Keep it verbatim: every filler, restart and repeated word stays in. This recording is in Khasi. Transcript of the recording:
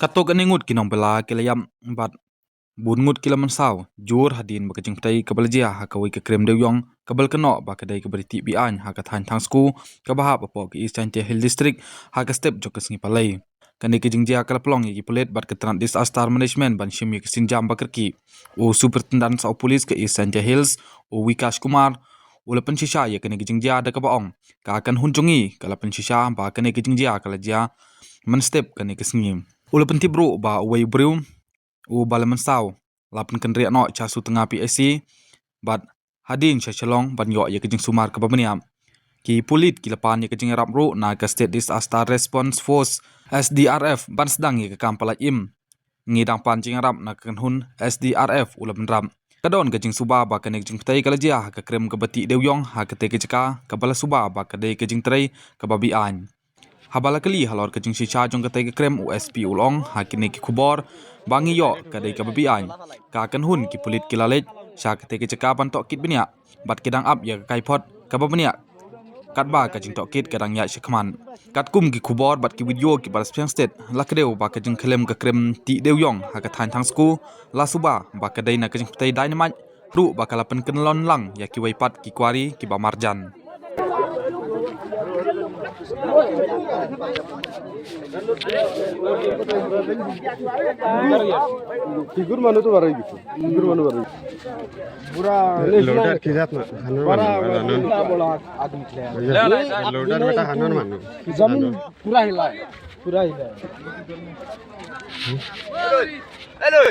Katto katne ngut ki nongbylla ki la ïap bad bun ngut ki la mynsaw jur hadien ba ka jingpyrthei kaba la jia ha kawei ka krem dewïong kaba la kynnoh ba ka dei kaba ri tih beaiñ ha ka thaiñ Thangsku kaba hap hapoh ka East Jaintia Hills District ha ka step jong ka sngi Palei. Kane ka jingjia ka la pynlong ïa ki pulit bad ka tnat Disaster Management ban shim ïa ka sienjam ba kyrkieh. U Superintendent of Police ka East Jaintia Hills, u Vikash Kumar, u la pynshisha ïa kane ka jingjia da kaba ong, ka kynhun jong ngi ka la pynshisha ba kane ka jingjia ka la jia mynstep kane ka sngi. U la pyntip ruh ba uwei u briew uba la mynsaw la pynkynriah noh sha Sutnga P H C bad hadien sha Shillong ban ïoh ïa ka jingsumar kaba bniah. Ki pulit ki la pan ïa ka jingïarap ruh na ka State Disaster Response Force, S D R F, ban sdang ïa ka kam pyllait im. Ngi dang pan jingïarap na ka kynhun S D R F, u la bynrap. Ka don ka jingsuba ba kane ka jingpyrthei ka la jia ha ka krem kaba tih dewïong ha katei ka jaka kaba la suba ba ka dei ka jingtrei kaba beaiñ. Haba la kylli halor ka jingshisha jong katei ka krem, u S P u la ong ha kine ki khubor ba ngi ïoh ka dei kaba beaiñ. Ka kynhun ki pulit ki la leit sha katei ka jaka ban tohkit bniah bad ki dang ap ïa ka kaiphod kaba bniah katba ka jingtohkit ka dang ïaid shakhmat. Katkum ki khubor bad ki video kiba la sheptieng stet, la kdew ba ka jingkhlem ka krem tih dewïong ha ka thaiñ Thangsku la suba ba ka dei na ka jingpyrthei dynamite, ruh ba ka la pynkyllon lang ïa kiwei pat ki kwari kiba marjan. Figur mano to barai gitu. Figur mano barai. Pura loader ki jat na, hanu bada manu, bada bada bada admi khle. Loader beta hanu manu. Zamin pura hila hai. Pura hila hai. Hello.